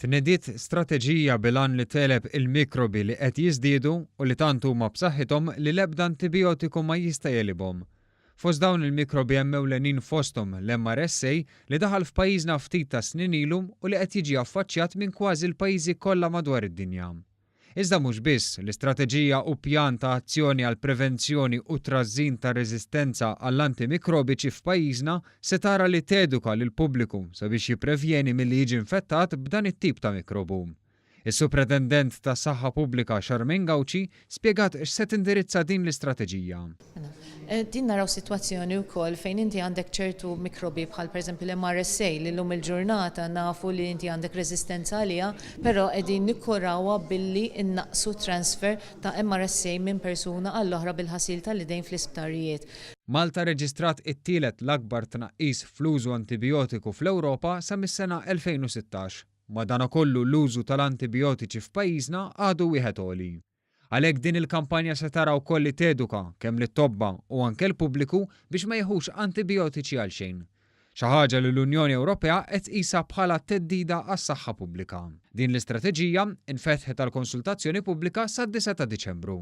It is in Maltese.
Tnediet strateġija bil-għan li tegħleb il-mikrobi li qed jiżdiedu u li tant huma b'saħħithom li l-ebda antibijotiku ma jista' jegħlibhom. Fost dawn il-mikrobi hemm ewlenin fosthom l-MRSA li daħal f'pajjiżna ftit tas-snin ilu u li qed jiġi affaċċjat minn kważi l-pajjiżi kollha madwar id-dinja. Iżda mhux biss, l-istrateġija u pjan ta' azzjoni għall-prevenzjoni u t-trażżin tar-reżistenza għall-antimikrobiċi f'pajjiżna se tara li teduka lill-pubbliku sabiex jipprevjeni milli jiġi infettat b'dan it-tip ta' mikrobu. Is-Supretendent tas-Saħħa Pubblika Charmaine Gauci spjegat x'se tindirizza din l-istrateġija. Qegħdin naraw sitwazzjoni wkoll fejn inti għandek ċertu mikrobi bħal pereżempju l-MRSA li llum il-ġurnata nafu li inti għandek reżistenza għaliha, però qegħdin nikkurawha billi nnaqqsu t-transfer ta' MRSA minn persuna għall-oħra bil-ħasil tal-idejn fl-isptarijiet. Malta rreġistrat it-tielet l-akbar tnaqqis fl-użu antibijotiku fl-Ewropa sa mis-sena 2016. Madankollu l-użu tal-antibijotiċi f'pajjiżna għadu wieħed għoli. Għalhekk din il-kampanja se tara wkoll li teduka kemm lit-tobba u anke l-pubbliku biex ma jiħux antibijotiċi għalxejn. Xi ħaġa li l-Unjoni Ewropea qed tqisha bħala theddida għas-saħħa pubblika. Din l-istrateġija infetħet għal konsultazzjoni pubblika sad-disgħa ta' Diċembru.